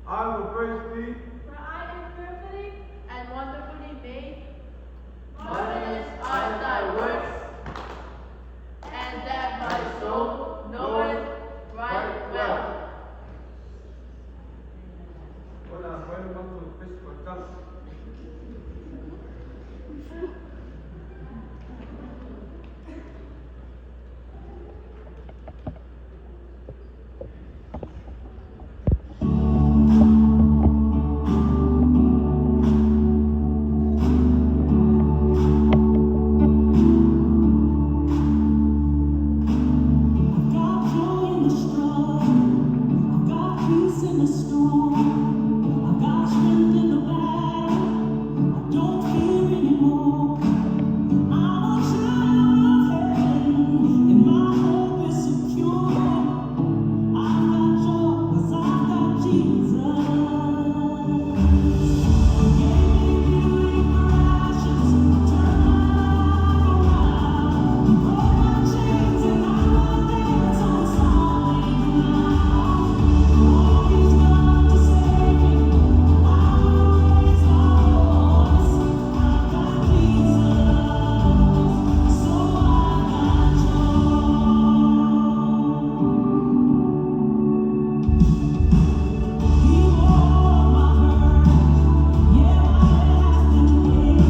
I will praise thee, For I am fearfully and wonderfully made. Marvelous are thy works, and that my soul knoweth right well. Wala wala mato pesco tas. I've got joy in the struggle. I've got peace in the storm. I've got strength in the battle. I don't fear anymore. I'm a child of heaven, and my hope is secure. I've got joy 'cause I've got Jesus. He gave me beauty for ashes, turned my life around. He broke my chains, and now I dance on solid ground. For all He's done to save me, I will raise my voice. I've got Jesus, so I've got joy. He bore my burdens, yeah, my head has been laid.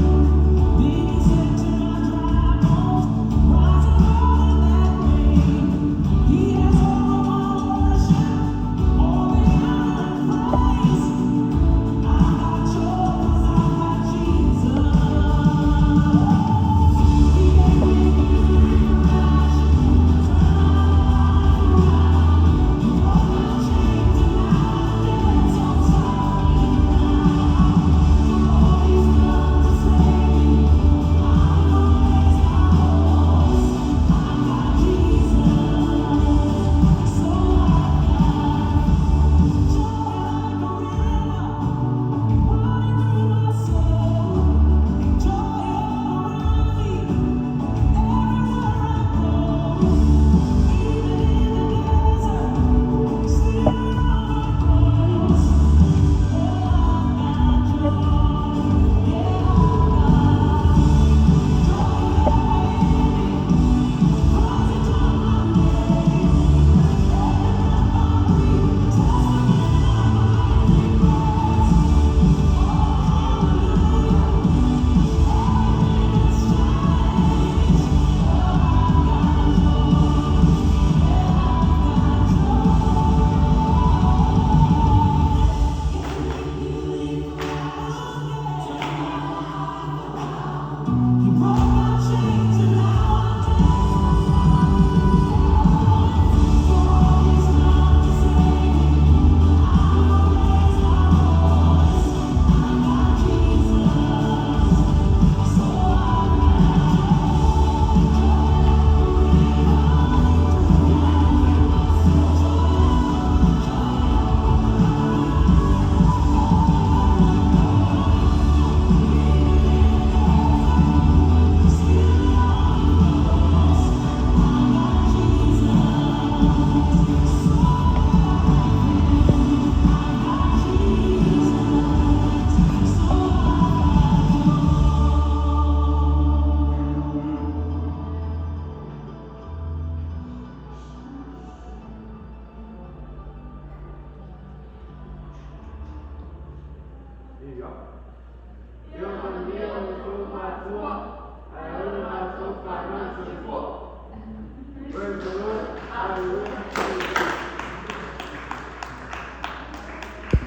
Then he said to my dry bones, rise up out of that grave. He has all my worship, all the honor and praise. I've got joy 'cause I've got Jesus. He gave me beauty for ashes, turned my life around. He broke my chains and now I dance on solid ground. For all He's done to save me, I will raise my voice. I've got Jesus, so I've got joy like a river running through my soul. Joy all around me, everywhere I go. Even in the desert, still overflows. Oh, I've got joy. Yeah, I've got joy that made me. Cries into my name. Every breath I breathe, testament of my regrets. Oh, hallelujah, everything has changed. Oh, I've got joy. Yeah, I've got joy. Gave me beauty for ashes, turned my life around. He broke my chains and now I dance on solid ground. For all He's done to save me, I will raise my voice. I've got Jesus, so I've got joy, joy like a river running through my soul. Joy, joy all around me, everywhere I go. Even in the desert, still it overflows. I've got Jesus, so everything. I've got Jesus, so I've got joy. Ia. Ia manuia o le tou matua, Malo le matou fanau soifua. Praise the Lord. Hallelujah.